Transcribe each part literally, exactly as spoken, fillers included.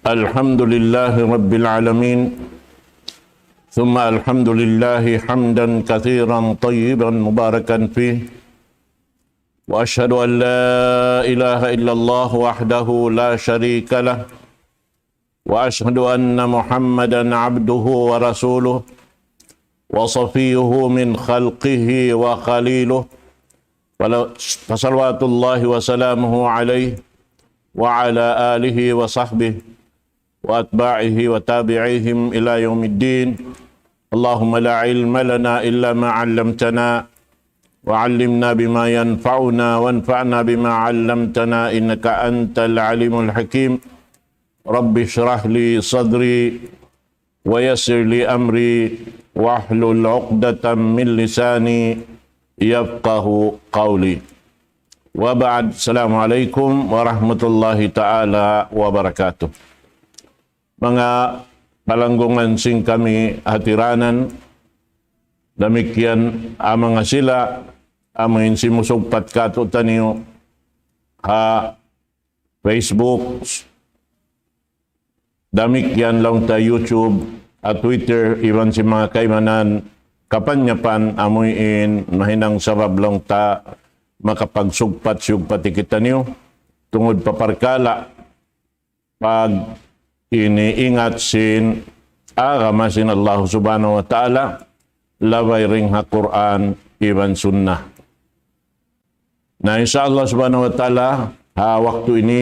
الحمد لله رب العالمين، ثم الحمد لله حمدا كثيرا طيبا مباركا فيه، وأشهد أن لا إله إلا الله وحده لا شريك له، وأشهد أن محمدا عبده ورسوله وصفيه من خلقه وخليله، فل-، فصلوات الله وسلامه عليه وعلى آله وصحبه وأتباعه وتابعيهم إلى يوم الدين. اللهم لا علم لنا إلا ما علمتنا، وعلمنا بما ينفعنا، وانفعنا بما علمتنا، إنك أنت العليم الحكيم. رب اشرح لي صدري، ويسر لي أمري، واحلل عقدة من لساني يفقه قولي. وبعد، السلام عليكم ورحمة الله تعالى وبركاته. Manga palanggungan sin kami hatiranan, damikkiyan ha manga sila amuin simusugpat kātu'niyu ha Facebook, damikkiyan laung ta YouTube, ha Twitter, iban sin manga kaibanan kapanyapan amuin mahinang sabab laung ta makapagsugpat-sugpat kitaniyu tungud pa parkala' pag-iingat sin agama sin Allah Subhanahu wa Ta'ala, labay dayn ha Qur'an iban Sunnah. Na, insya Allah Subhanahu wa Ta'ala, ha waktu ini,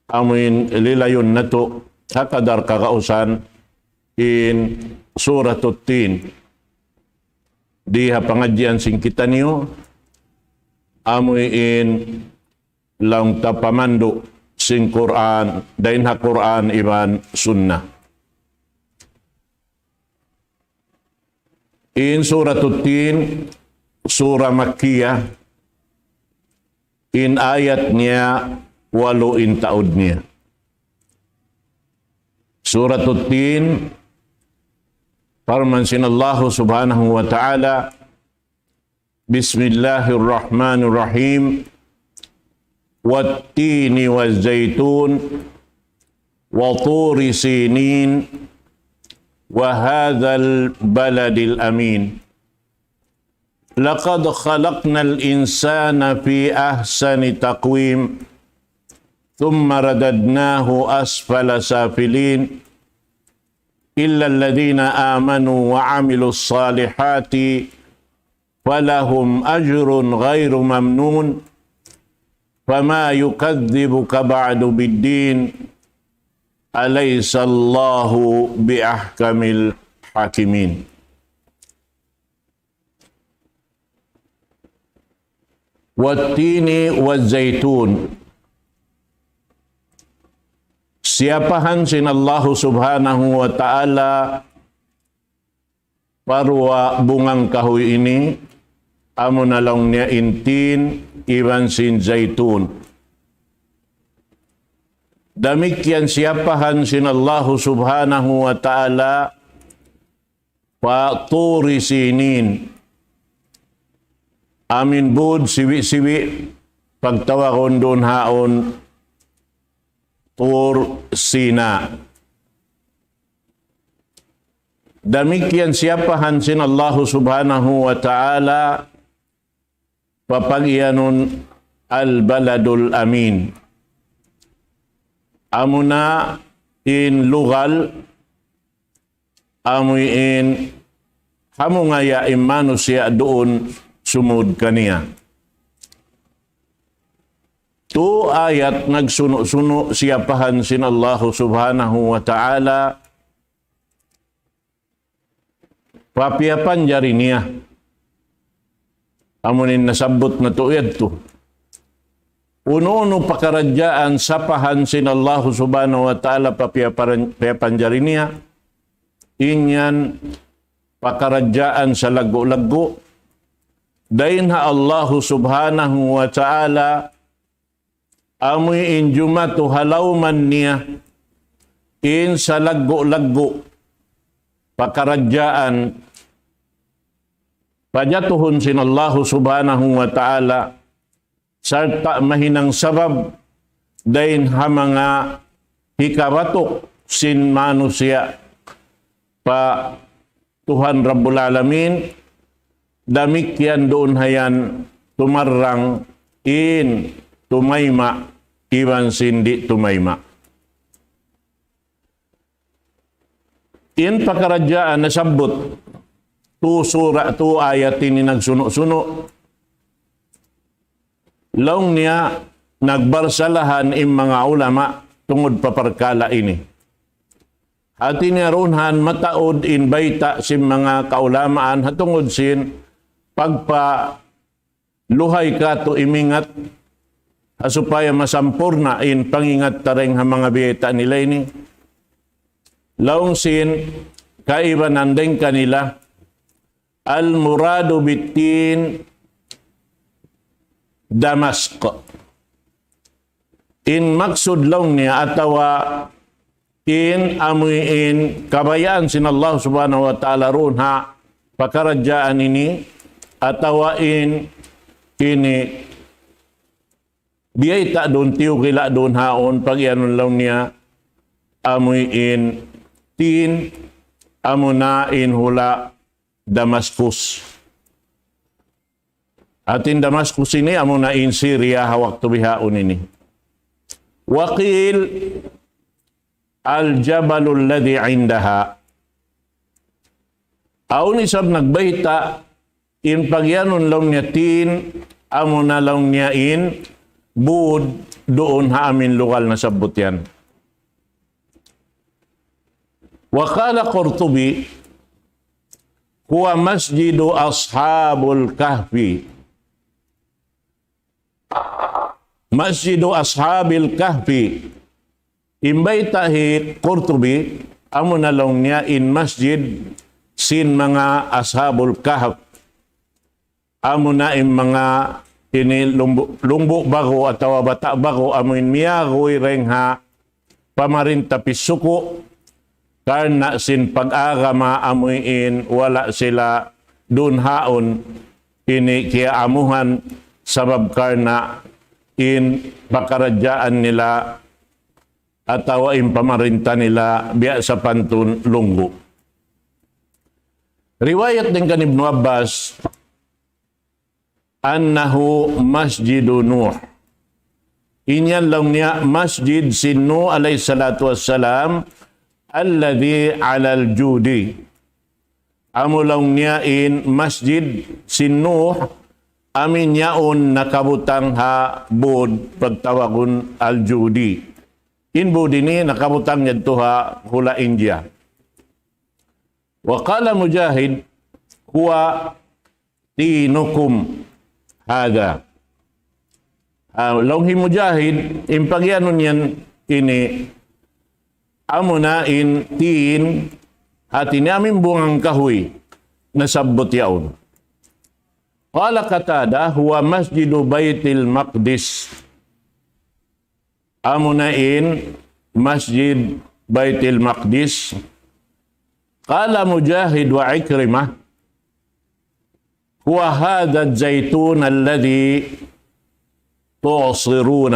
amuin lilayun natu' ha kadar kagausan in Suratut Tin. Di ha pangadjian sin kitaniyu, amuin laung ta pamandu' sin Qur'an, dayn ha Qur'an iban Sunnah. In Suratut Tin, Surah Makkiyah, in ayat niya walu in taud niya. Suratut Tin, parman sin Allahu Subhanahu wa Ta'ala, بسم الله الرحمن الرحيم. والتين والزيتون وطور سينين وهذا البلد الأمين. لقد خلقنا الإنسان في أحسن تقويم ثم رددناه أسفل سافلين إلا الذين آمنوا وعملوا الصالحات فلهم أجر غير ممنون فما يكذبك بعد بالدين أليس الله بأحكم الحاكمين. والتين والزيتون. Siyapahan sin Allahu Subhanahu wa Ta'ala pa duwa bungang kahuy ini, amuna laung niya in tin iban sin zaytun. Damikkiyan siyapahan sin Allahu Subhanahu wa Ta'ala pa Turi Sinin. Amuin būd siwi'-siwi' pagtawagun duun haun Tur Sina. Damikkiyan siyapahan sin Allahu Subhanahu wa Ta'ala pa pag-iyanun Al-Baladul Amin. Amuna in lugal, amuin hamungaya in manusiya' duun sumūd kaniya. Tu ayat nagsunu'-sunu' siyapahan sin Allahu Subhanahu wa Ta'ala pa piyapanjari niya. Amuin nasabbut natu' yadtu. Unu-unu pakaradjaan sapahan sin Allahu Subhanahu wa Ta'ala pa piyaparan-, piyapanjari niya, in yan pakaradjaan salaggu'-laggu'. Dayn ha Allahu Subhanahu wa Ta'ala, amuin jumatu ha lawman niya in salaggu'-laggu' pakaradjaan pajatuhun sin Allahu Subhanahu wa Ta'ala, sarta' mahinang sabab dayn ha manga hikabatuk sin manusiya' pa Tuhan Rabbul Alamin, damikkiyan duun hayan tumarrang in tumayma' iban sin di' tumayma'. In pakaradjaan nasabbut tu sura, tu ayat ini nagsunu'-sunu'. Laung niya nagbarsalahan in manga ulama tungud pa parkala' ini. Hati niya duun han mataud in bayta' sin manga kaulamaan ha tungud sin pagpa luhay katu' imingat, ha supaya masampurna' in pangingat ta dayn ha manga biyayta' nila ini. Laung sin kaibanan dayn kanila, المراد بالتين دمشق. In maksud laung niya atawa in amuin kabayaan sin Allah Subhanahu wa Ta'ala duun ha pakaradjaan ini, atawa in ini biyayta' duun, tiyukila' duun haun, pagiyanun laung niya amuin Tin, amuna in hula' Damascus. Hati in Damascus ini amuna in Syria ha waktu bihaun ini. وقيل الجبل الذي عندها. Awn isab nagbayta', in pagiyanun laung niya Tin, amuna laung niya in būd duun ha amuin lugal nasabbut yan. وقال القرطبي هو مسجد أصحاب الكهف. مسجد أصحاب الكهف. In bayta' hi Qurtubi, amuna laung niya in masjid sin manga Ashabul Kahf. Amuna in manga ini lumbu', lumbu' bagu atawa bata' bagu amuin miyaguy dayn ha pamarinta pisuku', karna' sin pag-agama amuin wala' sila duun haun ini kiyaamuhan, sabab karna' in pakaradjaan nila atawa in pamarinta nila biya' sapantun lunggu'. Riwayat dayn kan Ibnu Abbas, أنه مسجد نوح. In yan laung niya masjid sin Nuh alayhi salatu wassalam, الذي على الجودي. Amu laung niya in masjid sin Nuh, amuin yaun nakabutang ha būd pagtawagun Al-Judi. In būd ini nakabutang yadtu ha hula' India. وقال مجاهد هو تينكم هذا. Ah, laung hi Mujahid, in pagiyanun yan ini, amuna in Tin, hati niya amuin bungang kahuy nasabbut yaun. قال قتادة هو مسجد بيت المقدس. Amuna in Masjid Baitul Maqdis. قال مجاهد وعكرمة هو هذا الزيتون الذي تعصرون.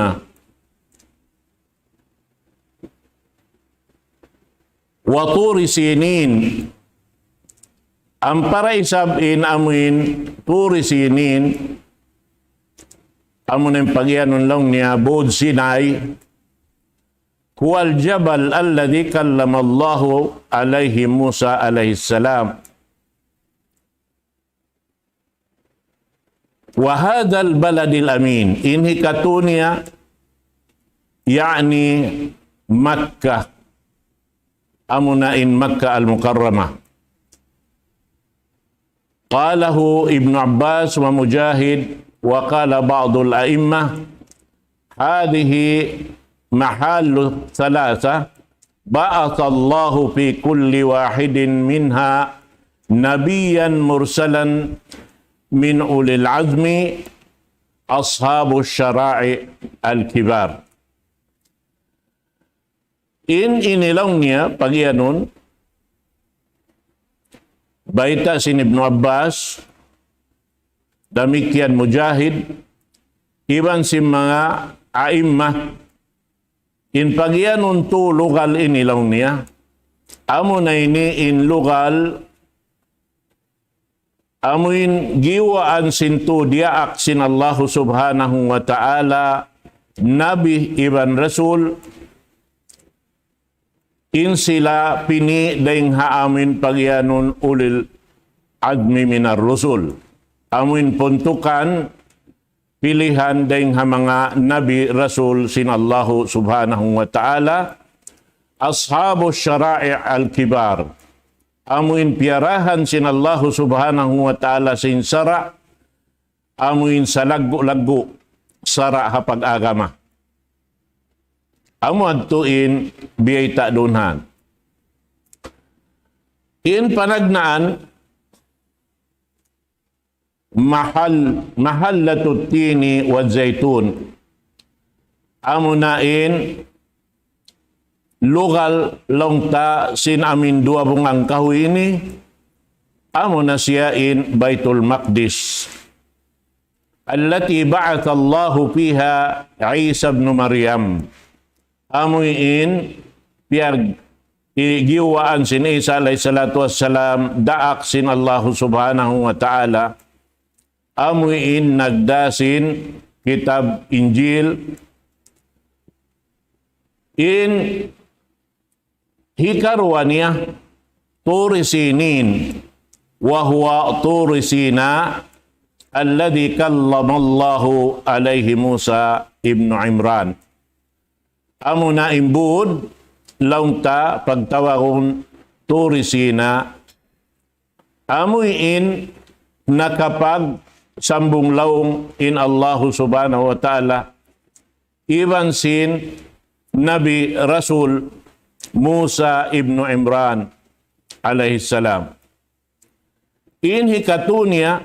وطور سينين. Ampara isab in amuin Turi Sinin, amuin pagiyanun laung niya būd Sinai, هو الجبل الذي كلم الله عليه موسى عليه السلام. وهذا البلد الأمين. In hikatu niya, يعني مكة. Amuna in Makkah Al-Mukarramah. قاله ابن عباس ومجاهد وقال بعض الأئمة هذه محال ثلاثة بعث الله في كل واحد منها نبيا مرسلا من أولي العزم أصحاب الشرائع الكبار. In ini laung niya pagiyanun, bayta' sin Ibnu Abbas, damikkiyan Mujahid, iban sin manga a'immah, In pagiyanun tu lugal ini laung niya. Amuna ini in lugal amuin giyuwaan sin tu diyaak sin Allahu Subhanahu wa Ta'ala, Nabi iban Rasul, in sila pini' dayng ha amuin pagiyanun ulil azmi minar rusul. Amuin puntukan pilihan dayng ha manga nabi rasul sin Allahu Subhanahu wa Ta'ala, ashabu shara'i' al-kibar. Amuin piyarahan sin Allahu Subhanahu wa Ta'ala sin sara', amuin salaggu'-laggu' sara' ha pag-agama. Amu adtu in biyayta' dunhan. In panagnaan, mahal, mahallatut tini wa zaytun. Amuna in lugal laung ta sin amin duwa bungang kahuy ini, amuna siya in Baitul Maqdis. Allati ba'athallahu fiha Isa ibn Maryam. Amu in piyag i-, giyuwaan sin Isa alayhi salatu wassalam, daak sin Allahu Subhanahu wa Ta'ala. Amu in nagdā sin kitab Injil. In hikaruwa niya, Turi Sinin, wa huwa Turi Sina, alladhi kallamallahu alayhi Musa ibn Imran. Amuna in būd laung ta pagtawagun Turi Sina, amu in nakapagsambung laung in Allahu Subhanahu wa Ta'ala iban sin Nabi Rasul Musa ibn Imran alayhi salam. In hikatū niya,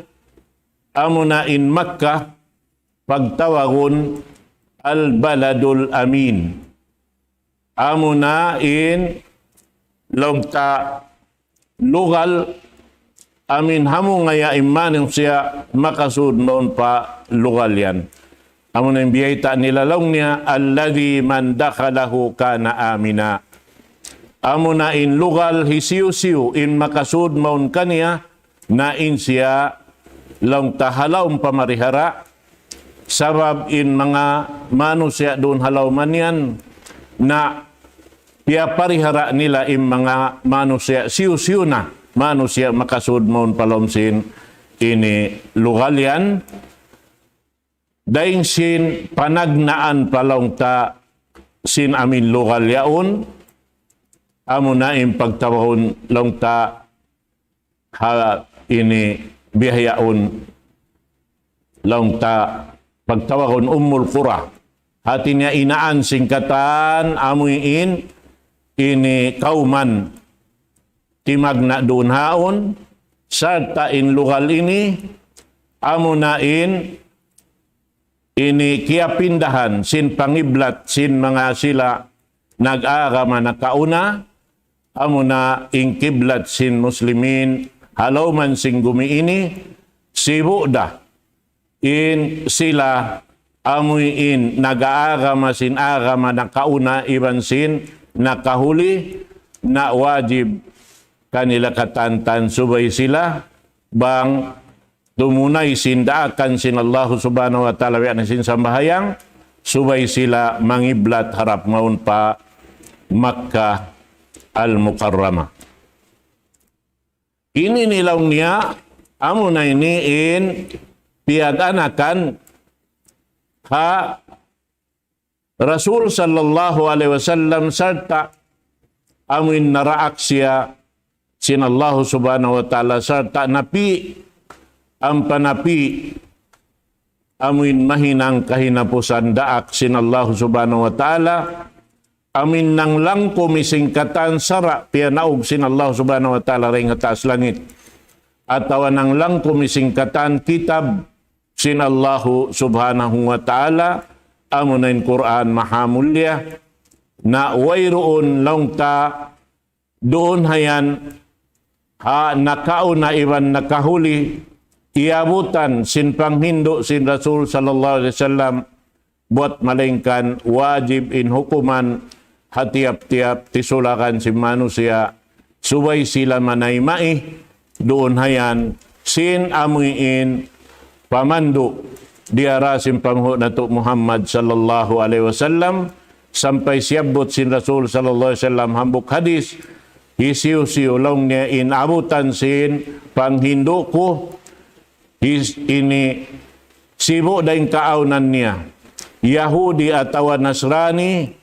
amuna in Makkah, pagtawagun Al-Baladul Amin. Amuna in laung ta lugal, amin hambuuk ngaya' in manusiya' makasud mawn pa lugal yan. Amuna in biyayta' nila laung niya, alladhi man dakhalahu kana amina. Amuna in lugal hisiyu-siyu in makasud mawn kaniya, na in siya laung ta ha lawm pamarihara, sabab in manga manusiya' duun ha lawm yan, na piyaparihara nila in manga manusiya' siyu-siyu na manusiya' makasud mawn pa lawm sin ini lugal yan. Dayn sin panagnaan pa laung ta sin amin lugal yaun, amuna in pagtawagun laung ta ha ini bihaun laung ta pagtawagun Ummul Qura. Hati niya inaan sin katan amuin ini kawman timagna' duun haun, sarta' in lugal ini, amuna in ini kiyapindahan sin pangiblat sin manga sila nag-agama nakauna, amuna in kiblat sin Muslimin ha lawm sin gumi ini, sibu' da in sila amuin nag-agama sin agama nakauna iban sin nakahuli, na wajib kanila katan subay sila bang tumunay sin daakan sin Allahu Subhanahu wa Ta'ala, biya' na sin sambahayang, subay sila mangiblat harap mawn pa Makkah Al-Mukarramah. Ini in laung niya, amuna ini in piyag-anakan ha Rasul sallallahu alayhi wasallam sarta' amuin naraak siya sin Allahu Subhanahu wa Ta'ala sarta' napi', ampa napi', amuin mahinang kahinapusan daak sin Allahu Subhanahu wa Ta'ala, amuin nanglangkum sin katan sara' piyanaug sin Allahu Subhanahu wa Ta'ala dayn ha taas langit, atawa nanglangkum sin katan kitab sin Allahu Subhanahu wa Ta'ala, amuna in Qur'an mahamulliya, na wayruun laung ta duun hayan ha nakauna iban nakahuli, iyabutan sin panghindu' sin Rasul sallallahu alayhi wasallam, buat malaingkan wajib in hukuman ha tiyap-tiyap tisulakan sin manusiya', subay sila manayma' duun hayan sin amuin pamandu' diyara sin panghu' natu' Muhammad sallallahu alayhi wasallam, sampay siyabbut sin Rasul sallallahu alayhi wasallam hambuuk hadis, hisiyu-siyu laung niya in abutan sin panghindu' ku, his-, ini sibu' dayn kaawnan niya, Yahudi atawa Nasrani,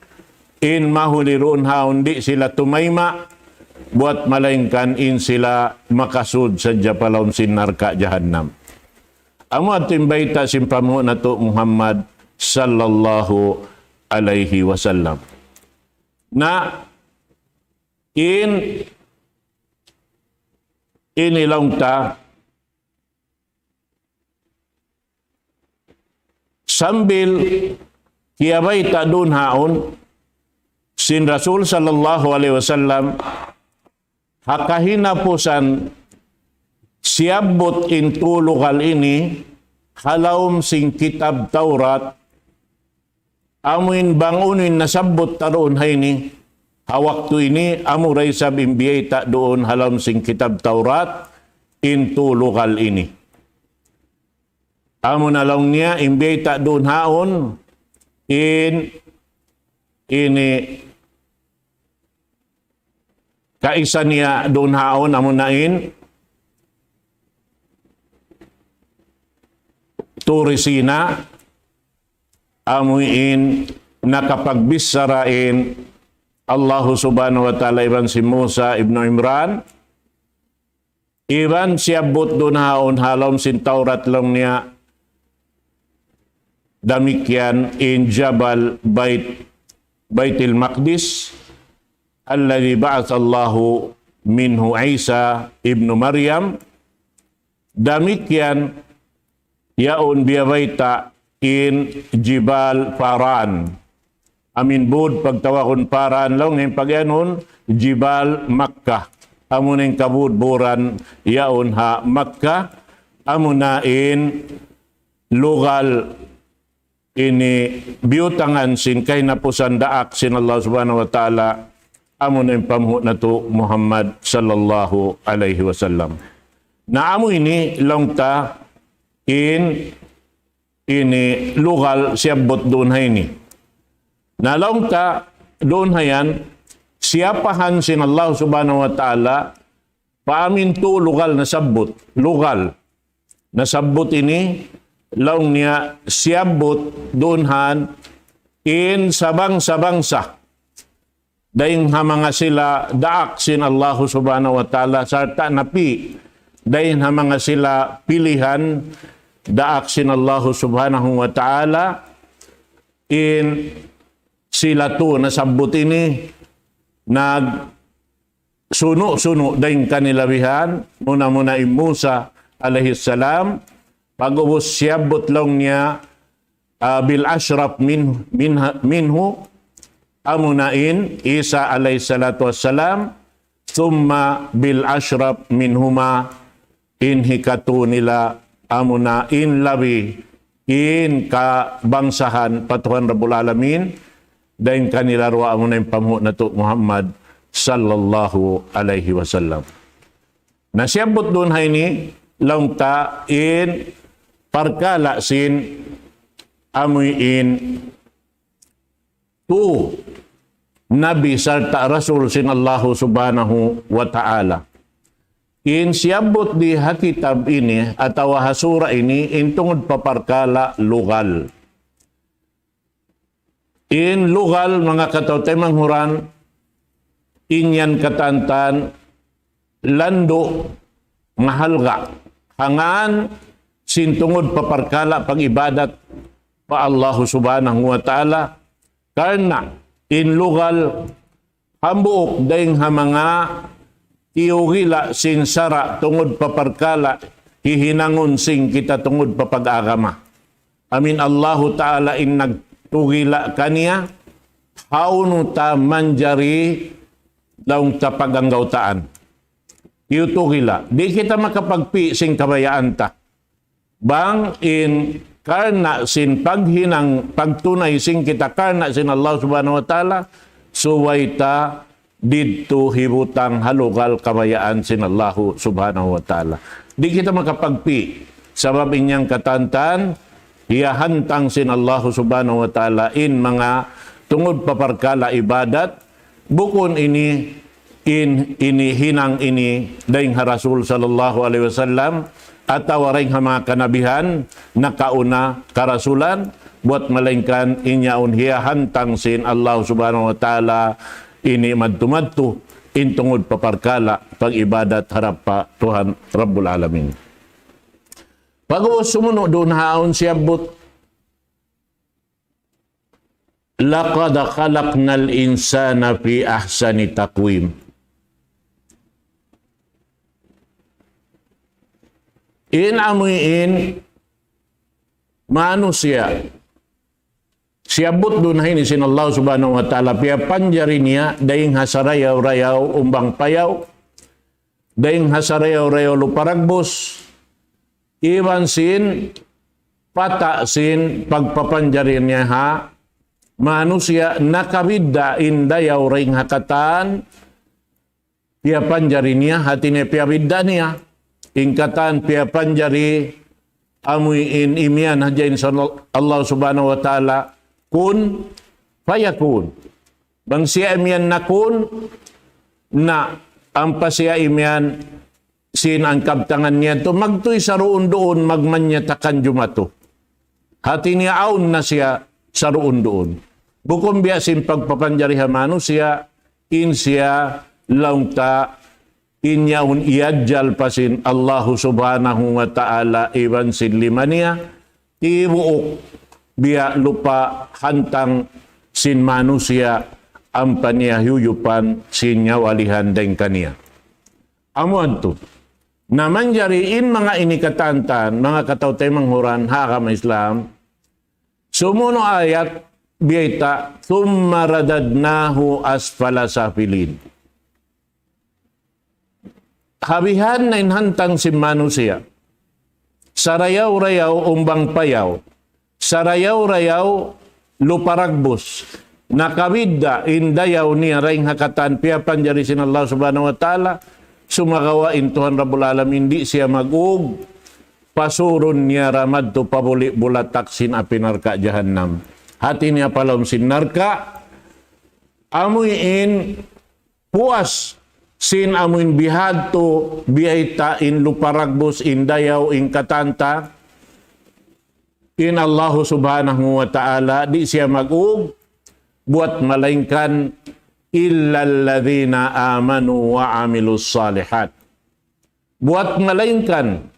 in mahuli duun haun di' sila tumayma', buat malaingkan in sila makasud sadja pa lawm sin narka' jahannam. Amu yadtu in bayta' sin panghu' natu' Muhammad sallallahu alayhi wasallam. Na in, ini laung ta, sambil kiyabayta' duun haun sin Rasul sallallahu alayhi wasallam, ha kahinapusan siyabbut in tū lugal ini ha lawm sin kitab Tawrat, amuin bang unu in nasabbut ta duun ha ini, ha waktu ini, amura isab in biyayta' duun ha lawm sin kitab Tawrat, in tū lugal ini. Amuna laung niya, in biyayta' duun haun, in, ini, kaisa niya duun haun, amuna in, Turi Sina, amuin nakapagbichara in Allahu Subhanahu wa Ta'ala iban sin Musa ibnu Imran, iban siyabbut duun haun ha lawm sin Tawrat laung niya, damikkiyan in Jabal Bait, Baitul Maqdis, الذي بعث الله منه عيسى ابن مريم. Damikkiyan yaun biyabayta' in Jibal Paran. Amuin būd pagtawagun Paran laung, in pagiyanun Jibal Makkah. Amuna in kabūd-būran yaun ha Makkah. Amuna in lugal ini biyutangan sin kahinapusan daak sin Allah Subhanahu wa Ta'ala, amuna in panghu' natu' Muhammad sallallahu alayhi wasallam. Na amu ini laung ta in, ini lugal siyabbut duun ha ini. Na laung ta duun ha yan, siyapahan sin Allah Subhanahu wa Ta'ala pa amuin tū lugal nasabbut, lugal nasabbut ini, laung niya siyabbut duun ha yan in sabangsa-bangsa dayn ha manga sila daak sin Allahu Subhanahu wa Ta'ala, sarta' napi' dayn ha manga sila pilihan daak sin Allahu Subhanahu wa Ta'ala, in sila tū nasabbut ini nag sunu'-sunu' dayn kanila bihan, muna-muna in Musa alayhi salam, pag'ubus siyabbut laung niya, ah, bil ashraf min, minha, minhu, amuna in Isa alayhi salatu wassalam, thumma bil ashraf minhuma, in hikatū nila amuna in labi, in kabangsahan pa Tuhan Rabbul Alamin, dayn kanila duwa amuna in panghu' natu' Muhammad sallallahu alayhi wasallam. Na siyabbut duun ha ini, laung ta in parkala' sin amuin tū nabi sarta' rasul sin Allahu Subhanahu wa Ta'ala. In siyabbut di ha kitab ini atawa ha sura ini in tungud pa parkala' lugal. In lugal, manga kataw-taymanghuran, in yan katantan landu' mahalga' ha ngan sin tungud pa parkala' pag-ibadat pa Allahu Subhanahu wa Ta'ala, karna' in lugal hambuuk dayn ha manga tiyugila' sin sara' tungud pa parkala' hihinangun sin kita tungud pa pag-agama. Amuin Allahu Ta'ala in nagtugila' kaniya, hawnu ta manjari laung ta paganggawtaan. Tiyutugila'. Di' kita makapagpi' sin kabayaan ta. Bang in karna' sin paghinang, pagtunay sin kita karna' sin Allah Subhanahu wa Ta'ala, subay ta didtu hibutang ha lugal kabayaan sin Allahu Subhanahu wa Ta'ala. Di' kita makapagpi', sabab in yan katantan, hiyahantang sin Allahu Subhanahu wa Ta'ala in manga tungud pa parkala' ibadat, bukun ini in, ini hinang ini dayn ha Rasul sallallahu alayhi wasallam, atawa dayn ha manga kanabihan nakauna karasulan, buwat malaingkan in yaun hiyahantang sin Allah Subhanahu wa Ta'ala ini madtu-madtu in tungud pa parkala' pag-ibadat harap pa Tuhan Rabbul Alamin. Pag'ubus sumunu' duun ha yaun siyabbut, لقد خلقنا الإنسان في أحسن تقويم. In amuin manusiya', siyabbut duun ha ini sin Allah Subhanahu wa Ta'ala, piyapanjari niya dayn ha sarayaw-rayaw umbang payaw, dayn ha sarayaw-rayaw lupa dagbus, iban sin pata' sin pagpapanjari niya ha manusiya', nakabidda' in dayaw dayn ha katan piyapanjari niya, hati niya piyabidda' niya. In katan piyapanjari amuin imiyan hadja in sin Allah Subhanahu wa Ta'ala, kun fayakun. Bang siya imiyan na kun, na ampa siya imiyan sin angkabtangan niya tu, magtuy saruun-duun, magmanyatakan jumatu. Hati niya awn na siya saruun-duun. Bukun biya' sin pagpapanjari ha manusiya', in siya laung ta, in yaun iyajal pa sin Allahu Subhanahu wa Ta'ala iban sin lima niya, tibuuk biya' lupa hantang sin manusiya' ampa niya hiyuyupan sin nyawalihan dayn kaniya. Amu yadtu. Na manjari in manga ini katantan, manga kataw-taymanghuran ha agama Islam, sumunu' ayat biyayta', ثم رددناه أسفل سافلين. Habihan na in hantang sin manusiya'. Sarayaw-rayaw umbang payaw. Sarayaw-rayaw lupa dagbus. Nakabidda' in dayaw niya dayn ha katan piyapanjari sin Allah Subhanahu wa Ta'ala. Sumagawa' in Tuhan Rabbul Alamin di' siya mag-ug, pasurun niya ra madtu pa buli' bulatak sin api narka' jahannam. Hati niya pa lawm sin narka', amuin puas sin amuin bihadtu, biyayta' in lupa dagbus, in dayaw, in katan ta, in Allahu Subhanahu wa Ta'ala, di' siya mag-ug, buwat malaingkan, إلا الذين آمنوا وعملوا الصالحات. Buwat malaingkan,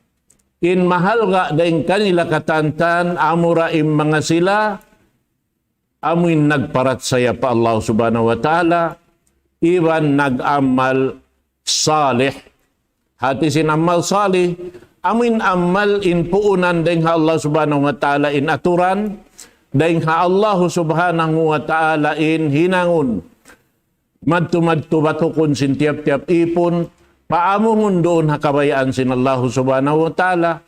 in mahalga' dayn kanila katantan, amura in manga sila, amuin nagparachaya pa Allah Subhanahu wa Ta'ala, iban nag-amal salih. Hati sin amal salih, amuin amal in puunan dayn ha Allah Subhanahu wa Ta'ala in aturan, dayn ha Allah Subhanahu wa Ta'ala in hinangun. Madtu-madtu batukun sin tiyap-tiyap ipun, paamuhun duun ha kabayaan sin Allah Subhanahu wa Ta'ala,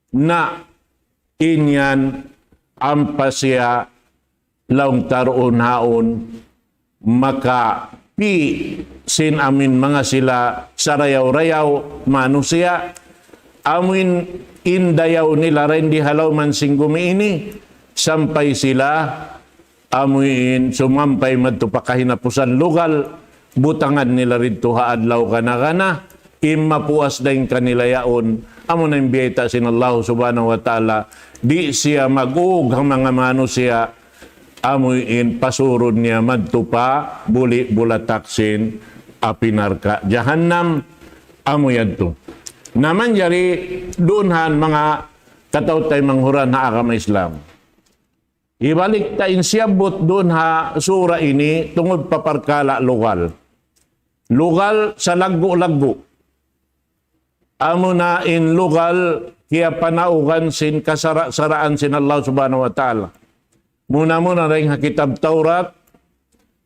na in yan ampa siya laung ta duun ha yaun makapi' sin amuin manga sila sarayaw-rayaw manusiya', amuin in dayaw nila dayn di ha lawm sin gumi ini, sampay sila amuin sumampay madtu pa kahinapusan lugal, butangan nila didtu ha adlaw gana-gana, in mapuas dayn kanila yaun, amuna in biyayta' sin Allah Subhanahu wa Ta'ala, di' siya mag-ug ha manga manusiya', amuin pasurun niya madtu pa buli' bulatak sin api narka' jahannam, amu yadtu. Na manjari duun ha yan manga kataw-taymanghuran ha agama Islam. Hibalik ta in siyabbut duun ha sura ini tungud pa parkala' lugal. Lugal salaggu'-laggu'. Amuna in lugal kiyapanaugan sin kasara'-saraan sin Allah Subhanahu wa Ta'ala. Muna-muna dayn ha kitab Tawrat,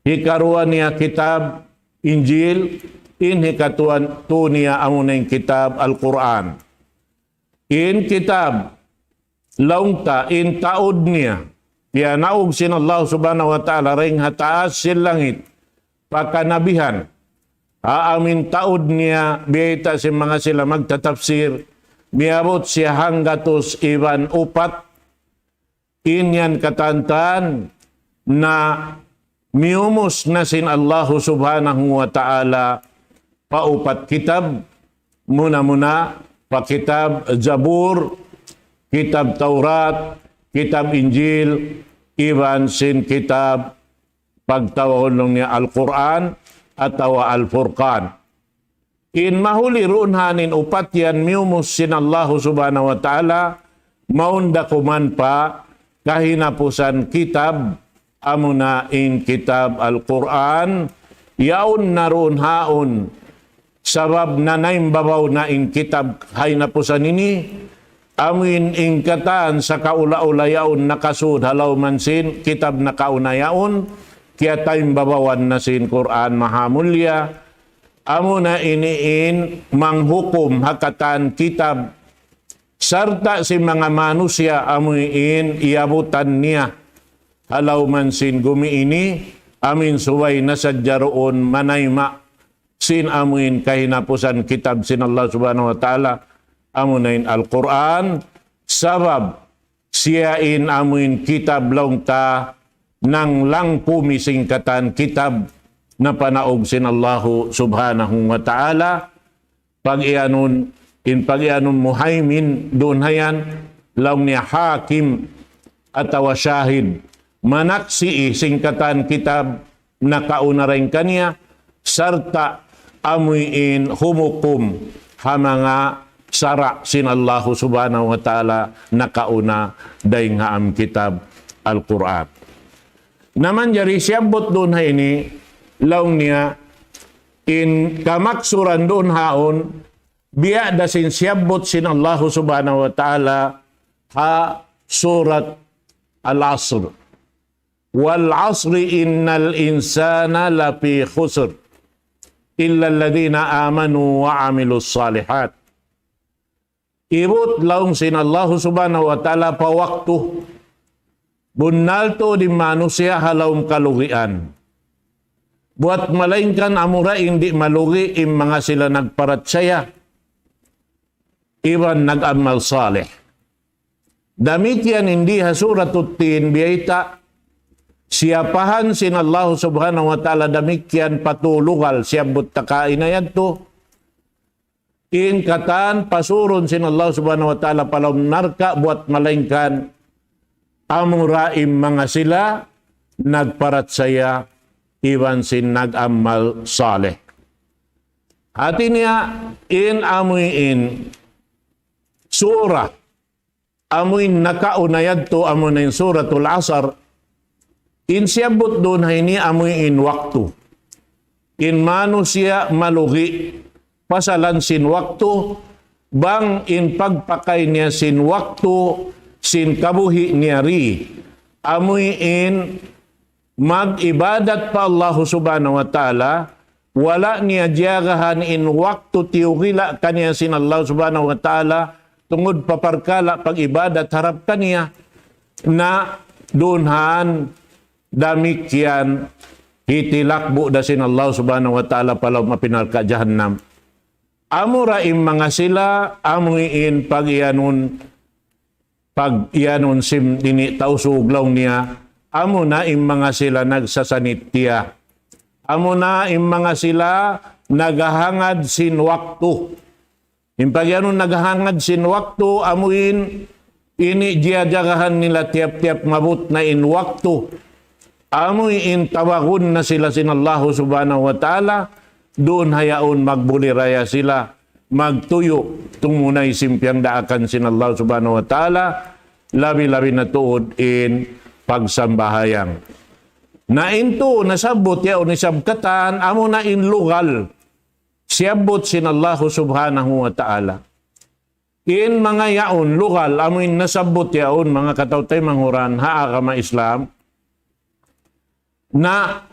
hikaruwa niya kitab Injil, in hikatū niya amuna in kitab Al-Qur'an. In kitab laung ta in taud niya, piyanaug sin Allah Subhanahu wa Ta'ala dayn ha taas sin langit, pa kanabihan. Ha amu in taud niya, biyayta' sin manga sila magtatapsir, miyabut siya hanggatus iban upat, in yan katantan na miyumus na sin Allahu Subhanahu wa Ta'ala pa upat kitab, muna-muna pa kitab Zabur, kitab Taurat, kitab Injil, iban sin kitab pagtawagun laung niya Al-Qur'an atawa Al-Furqan. In mahuli duun ha yan in upat yan miyumus sin Allahu Subhanahu wa Ta'ala, mawn da kuman pa kahinapusan kitab, amuna in kitab Al-Qur'an, yaun na duun haun, sabab nanaimbabaw na in kitab kahinapusan ini, amuin in katan sakaula-ula yaun nakasud ha lawm sin kitab nakauna yaun, kiyataimbabawan na sin Qur'an Mahamulya, amuna ini in manghukum ha katan kitab, sarta' sin manga manusiya' amuin iyabutan niya ha lawm sin gumi ini, amuin subay na sadja duun manayma' sin amuin kahinapusan kitab sin Allah Subhanahu wa Ta'ala, amuna in Al-Qur'an, sabab siya in amuin kitab laung ta nanglangkumi sin katan kitab napanaug sin Allahu Subhanahu wa Ta'ala, pag-iyanun, in pag-iyanun Muhaymin duun ha yan, laung niya Hakim atawa Shahid, manaksi' sin katan kitab nakauna dayn kaniya, sarta' amuin humukum ha manga sara' sin Allahu Subhanahu wa Ta'ala nakauna dayn ha amu in kitab Al-Qur'an. Na manjari siyabbut duun ha ini, laung niya, in kamaksuran duun haun, biya' da sin siyabbut sin Allahu Subhanahu wa Ta'ala ha surat Al-Asr. والعصر إن الإنسان لفي خسر إلا الذين آمنوا وعملوا الصالحات. Ibut laung sin Allahu Subhanahu wa Ta'ala pa waktu, bunnal tuud in manusiya' ha lawm kalugian. Buwat malaingkan amura in di' malugi' in manga sila nagparachaya iban nag-amal salih. Damikkiyan in di ha Suratut Tin biyayta', siyapahan sin Allahu Subhanahu wa Ta'ala damikkiyan pa tu lugal siyabbut ta kaina yadtu. In katan pasurun sin Allah Subhanahu wa Ta'ala pa lawm narka' buwat malaingkan amura in manga sila nagparachaya iban sin nag-amal salih. Hati niya in amuin sura amuin nakauna yadtu amuna in Suratul Asr, in siyabbut duun ha ini amuin waktu. In manusiya' malugi' pasalan sin waktu, bang in pagpakay niya sin waktu, sin kabuhi' niya di, amuin mag-ibadat pa Allahu Subhanahu wa Ta'ala, wala' niya jiyagahan in waktu tiyugila' kaniya sin Allah Subhanahu wa Ta'ala, tungud pa parkala' pag-ibadat harap kaniya, na duun ha yan damikkiyan hitilakbu' da sin Allah Subhanahu wa Ta'ala pa lawm api narka' jahannam. Amura in manga sila, amuin pag-iyanun pag-iyanun sin ini Tausug laung niya, amuna in manga sila nagsasanit tiya. Amuna in manga sila naghahangad sin waktu. In pag-iyanun naghahangad sin waktu, amuin ini jiyajagahan nila tiyap-tiyap maabut na in waktu. Amuin tawagun na sila sin Allahu Subhanahu wa Ta'ala, duun ha yaun magbuliraya sila, magtuyu', tumunay sin piyagdaakan sin Allah Subhanahu wa Ta'ala, labi-labi na tuud in pagsambahayang. Na in tu nasabbut yaun isab katan, amuna in lugal, siyabbut sin Allahu Subhanahu wa Ta'ala. In manga yaun lugal, amuin nasabbut yaun manga kataw-taymanghuran ha agama Islam, na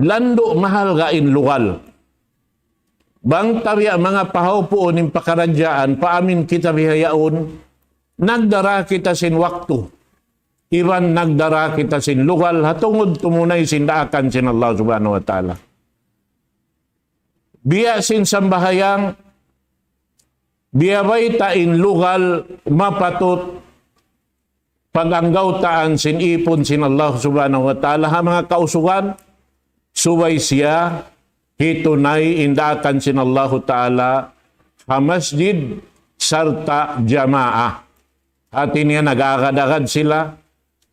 landu' mahalga' in lugal. Bang ta biya' manga pahaupuun in pakaradjaan, pa amin kita bihaun, nagdara kita sin waktu, iban nagdara kita sin lugal, ha tungud tumunay sin daakan sin Allah Subhanahu wa Ta'ala. Biya' sin sambahayang, biya' bayta' in lugal mapatut pag-anggawtaan sin ipun sin Allah Subhanahu wa Ta'ala ha manga kausugan, subay siya hitunay in daakan sin Allahu Ta'ala ha masjid sarta' jamaa. Hati niya nag-aagad-agad sila,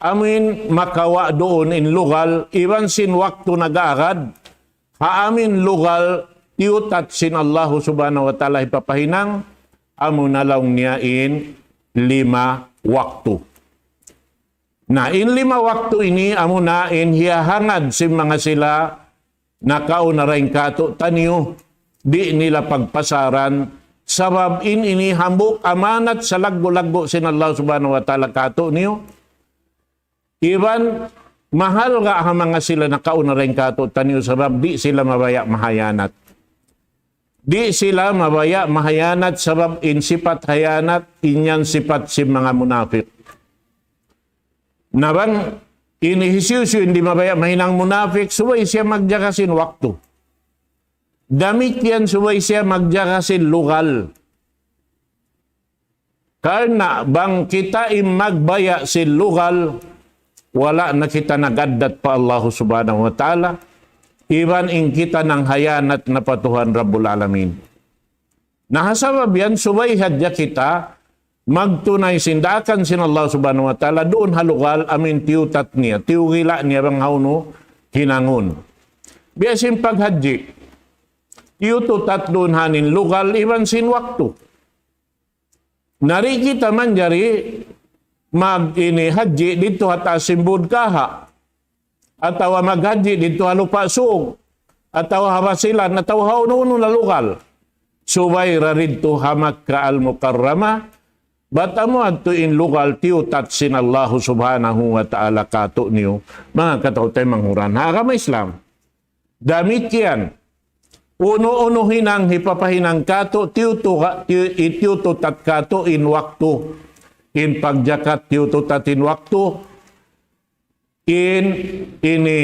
amuin makawa' duun in lugal, iban sin waktu nag-aagad, ha amuin lugal tiyutat sin Allahu Subhanahu wa Ta'ala hipapahinang, amu na laung niya in lima waktu. Na in lima waktu ini, amu na in hiyahangad sin manga sila nakauna dayn kātu'niyu, di' nila pagpasaran, sabab in ini hambuuk amanat salaggu'-laggu' sin Allah Subhanahu wa Ta'ala kātu'niyu, iban mahalga' ha manga sila nakauna dayn kātu'niyu, sabab di' sila mabaya' mahiyanat. Di' sila mabaya' mahiyanat, sabab in sipat hiyanat, in yan sipat sin manga munafik. Na bang ini hisiyu-siyu in di' mabaya' mahinang munafik, subay siya magjaga sin waktu. Damikkiyan subay siya magjaga sin lugal. Karna' bang kita in magbaya' sin lugal, wala' na kita nag-addat pa Allah Subhanahu wa Ta'ala, iban in kita nanghiyanat na pa Tuhan Rabbul Alamin. Na ha sabab yan, subay hadja kita magtunay sin daakan sin Allah Subhanahu wa Ta'ala duun ha lugal amuin tiyutat niya, tiyugila' niya bang hawnu hinangun. Biya' sin paghajji, tiyututat duun ha in lugal iban sin waktu. Na di' kita manjari mag-ini hajji didtu ha taas sin Budkaha, atawa maghajji didtu ha Lupa' Sug, atawa ha Basilan, atawa ha unu-unu na lugal. Subay da didtu ha Makkah Al-Mukarramah, bat amu yadtu in lugal tiyutat sin Allahu Subhanahu wa Ta'ala kātu'niyu, manga kataw-taymanghuran ha agama Islam. Damikkiyan, unu-unu hinang hipapahinang kātu', tiyutu-, tiyu-, tiyututat kātu' in waktu, in pagjakat tiyututat in waktu, in ini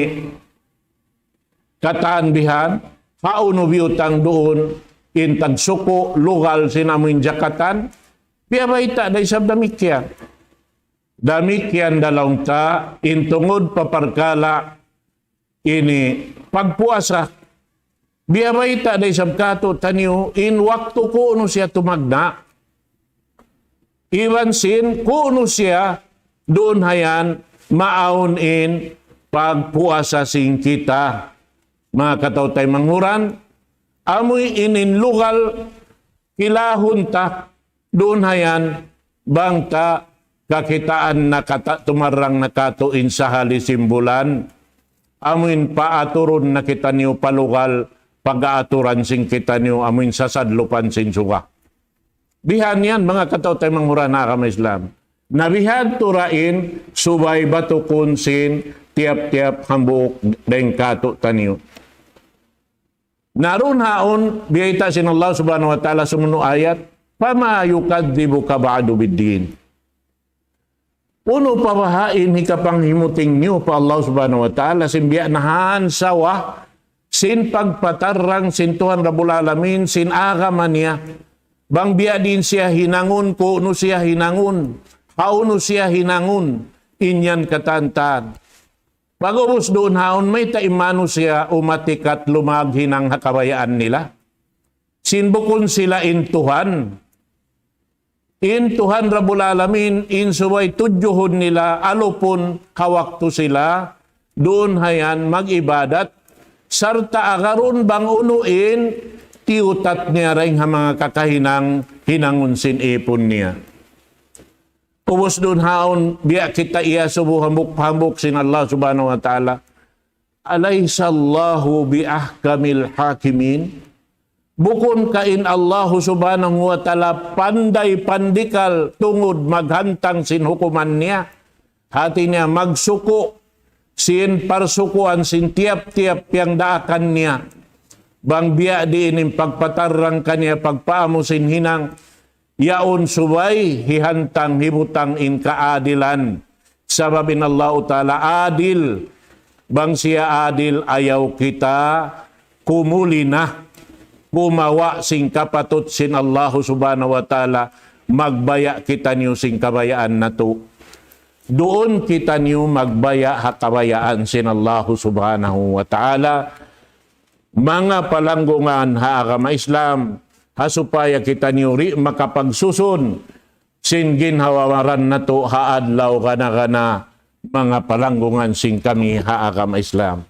katan bihan, hawnu biyutang duun, in tagsuku', lugal sin amuin jakatan, biya' bayta' da isab damikkiyan. Damikkiyan da laung ta, in tungud pa parkala' ini pagpuasa. Biya' bayta' da isab kātu'niyu, in waktu ku'nu siya tumagna'. Iban sin, ku'nu siya duun hayan, maawn in pagpuasa sin kita. Manga kataw-taymanghuran, amuin in lugal, kilahun ta, duun hayan, bang ta kakitaan na kata-, tumarrang na kātu' in sahali sin bulan, amuin paaturun na kitaniyu pa lugal, pag-aaturan sin kitaniyu, amuin sasadlupan sin suga. Bihan yan, manga kataw-taymanghuran ha agama Islam. Na bihan tuud in subay batukun sin tiyap-tiyap hambuuk dayn kātu'niyu. Na duun haun, biyayta' sin Allah Subhanahu wa Ta'ala sumunu' ayat, فما يكذبك بعد بالدين. Unu pa baha' in hikapanghimuting niyu pa Allah Subhanahu wa Ta'ala, sin biya' na hansawa, sin pagpatarrang sin Tuhan Rabbul Alamin, sin agama niya. Bang biya' diin siya hinangun, ku'nu siya hinangun, hawnu siya hinangun, in yan katantan. Pag'ubus duun haun, mayta' in manusiya' umatikat lumag hinang ha kabayaan nila. Sin bukun sila in Tuhan. In Tuhan Rabbul Alamin, in subay tudjuhun nila, alupun ha waktu sila, duun hayan mag-ibadat, sarta' agarun bang unu in tiyutat niya dayn ha manga kakahinang hinangun sin ipun niya. Ubus duun haun, biya' kita iyasubu hambuuk-hambuuk sin Allah Subhanahu wa Ta'ala. أليس الله بأحكم الحاكمين. Bukun ka in Allahu Subhanahu wa Ta'ala panday pandikal tungud maghantang sin hukuman niya? Hati niya magsuku' sin parsukuan sin tiyap-tiyap piyagdaakan niya. Bang biya' diin in pagpatarrang kaniya pagpaamu sin hinang, yaun subay hihantang hibutang in kaadilan. Sabab in Allahu Ta'ala adil. Bang siya adil, ayaw kita kumuli na, kumawa' sin kapatut sin Allahu Subhanahu wa Ta'ala, magbaya' kitaniyu sin kabayaan natu'. Duun kitaniyu magbaya' ha kabayaan sin Allahu Subhanahu wa Ta'ala. Manga palanggungan ha agama Islam, ha supaya kitaniyu di' makapagsusun sin ginhawa-baran natu' ha adlaw gana-gana, manga palanggungan sin kami ha agama Islam.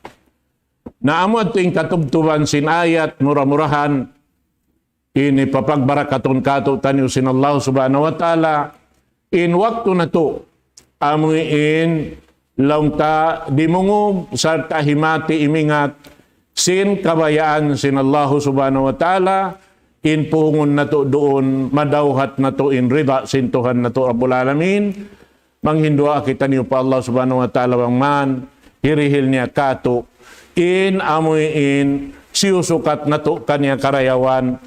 Na amu yadtu in katubtuban sin ayat, mura-murahan ini papagbarakatun kātu'niyu sin Allah Subhanahu wa Ta'ala, in waktu natu', amu in laung ta dimungug sarta' himati imingat sin kabayaan sin Allah Subhanahu wa Ta'ala, in puhungun natu' duun, madawhat natu' in rida sin Tuhan natu' Rabbul Alamin. Manghinduwaa kitaniyu pa Allah Subhanahu wa Ta'ala bang man hirihil niya kātu' in amu in siyusukat natu' kaniya karayawan.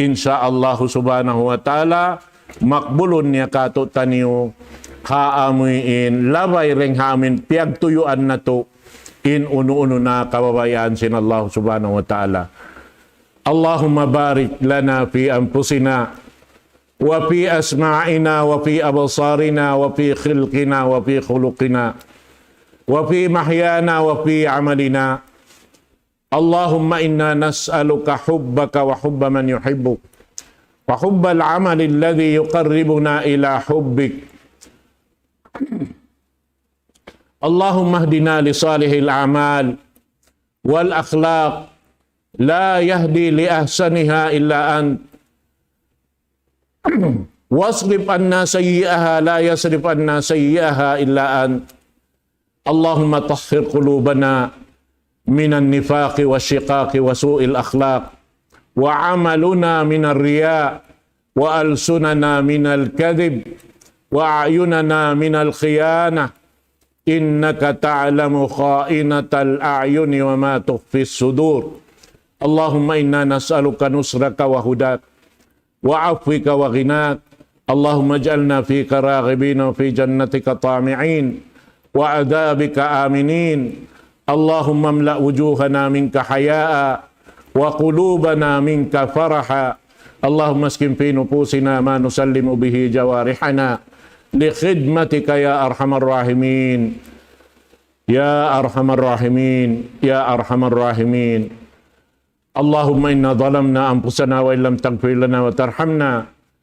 Insya Allah Subhanahu wa Ta'ala, makbulun niya kātu'niyu ha amu in labay dayn ha amu in piyagtuyuan natu' in unu-unu na kabayaan sin Allah Subhanahu wa Ta'ala. اللهم بارك لنا في أنفسنا وفي أسماعنا وفي أبصارنا وفي خلقنا وفي خلقنا وفي محيانا وفي عملنا. اللهم إنا نسألك حبك وحب من يحبك وحب العمل الذي يقربنا إلى حبك. اللهم اهدنا لصالح الأعمال والأخلاق، لا يهدي لأحسنها إلا أنت. واصرف عنا سيئها، لا يصرف عنا سيئها إلا أنت. اللهم طهر قلوبنا من النفاق والشقاق وسوء الأخلاق، وعملنا من الرياء، وألسننا من الكذب، وأعيننا من الخيانة، إنك تعلم خائنة الأعين وما تخفي الصدور. اللهم إنا نسألك نصرك وهداك وعفوك وغناك. اللهم اجعلنا فيك راغبين وفي جنتك طامعين وعذابك آمنين. اللهم املأ وجوهنا منك حياء وقلوبنا منك فرحا. اللهم اسكن في نفوسنا ما نسلم به جوارحنا لخدمتك يا أرحم الراحمين. يا أرحم الراحمين، يا أرحم الراحمين. اللهم إنا ظلمنا أنفسنا وإن لم تغفر لنا وترحمنا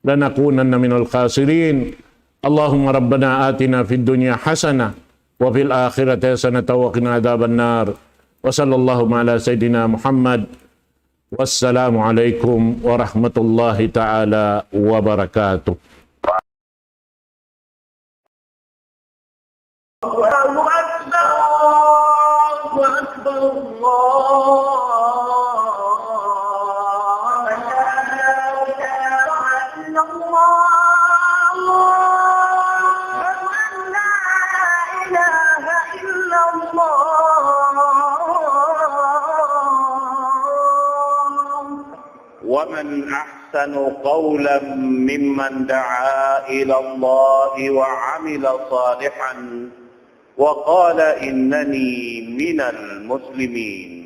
لنكونن من الخاسرين. اللهم ربنا آتنا في الدنيا حسنة وفي الآخرة حسنة وقنا عذاب النار. وصلى الله على سيدنا محمد. والسلام عليكم ورحمة الله تعالى وبركاته. الله أكبر، الله أكبر، الله أكبر. أشهد أن لا إله إلا الله. أشهد أن لا إله إلا الله. ومن أحسن قولا ممن دعا إلى الله وعمل صالحا وقال إنني من المسلمين.